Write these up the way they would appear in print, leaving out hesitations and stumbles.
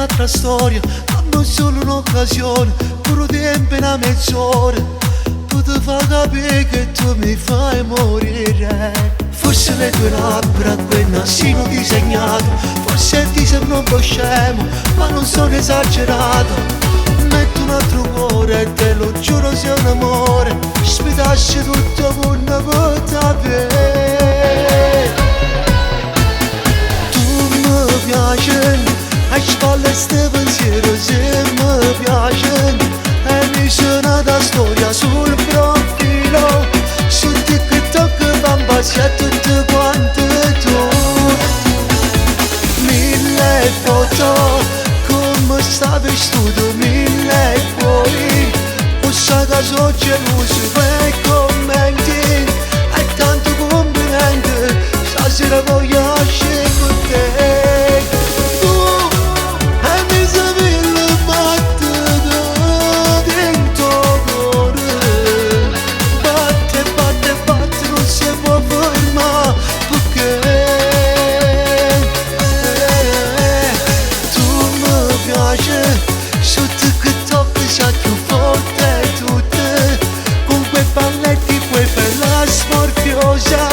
Un'altra storia, dammi solo un'occasione, pure tempo una mezz'ora, per te far capire che tu mi fai morire. Forse le tue labbra, quel nasino disegnato, forse ti sembra un po' scemo, ma non sono esagerato. Metto un altro cuore e te lo giuro sia un amore, sfidarsi tutto con una volta per. Tu mi piaci, e spalle ste pensiero se mi piace, e mi sono da storia sul profilo, su TikTok bamba sia tutto quanto tu. Mille foto, come sta vestito, mille cuori, o che sono geloso per commenti, e tanto complimenti, stasera voglio uscire con te. Tu e mi sapere battere dentro cuore, batte, batte, batte, non si può fermare, perché tu mi piaci, su TikTok sei più forte tutte, con quei balletti puoi fare la smorfiosa,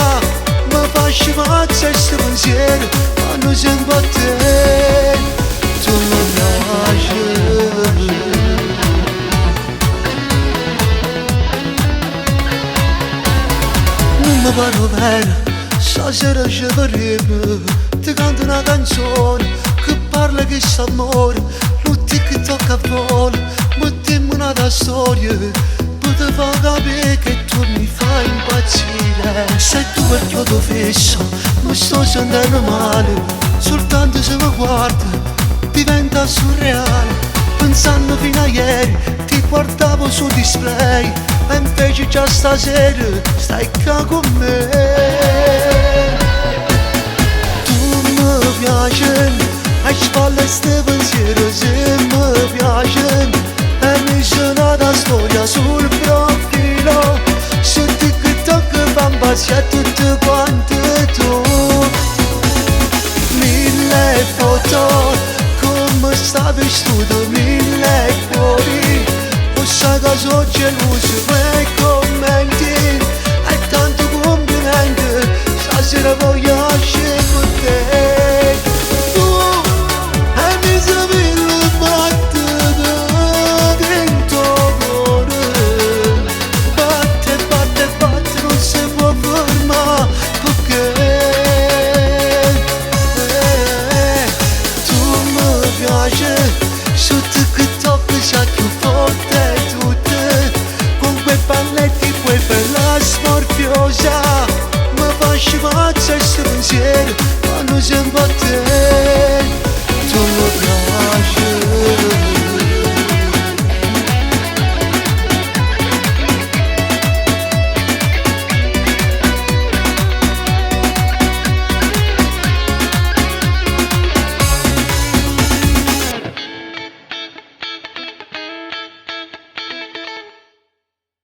mi faccio pazza sto pensiero, quando sento a te, tu mi piaci. Non mi pare vero, stasera ci vorrebbe, ti canto una canzone che parla che amore, lo TikTok a volo, mettiamo una storia, per te far capire che tu mi fai impazzire. Se tu quel chiodo fisso, mi sto sentendo male, soltanto se mi guardi diventa surreale. Pensando fino a ieri ti guardavo su display, e invece già stasera stai qua con me. Tu mi piaci, e spalle ste pensiero se mi piace, e mi sono da storia sul profilo, su TikTok bamba sia tutto quanto tu. Mille foto, come sta vestito, mille cuori, o sai che sono geloso per commenti,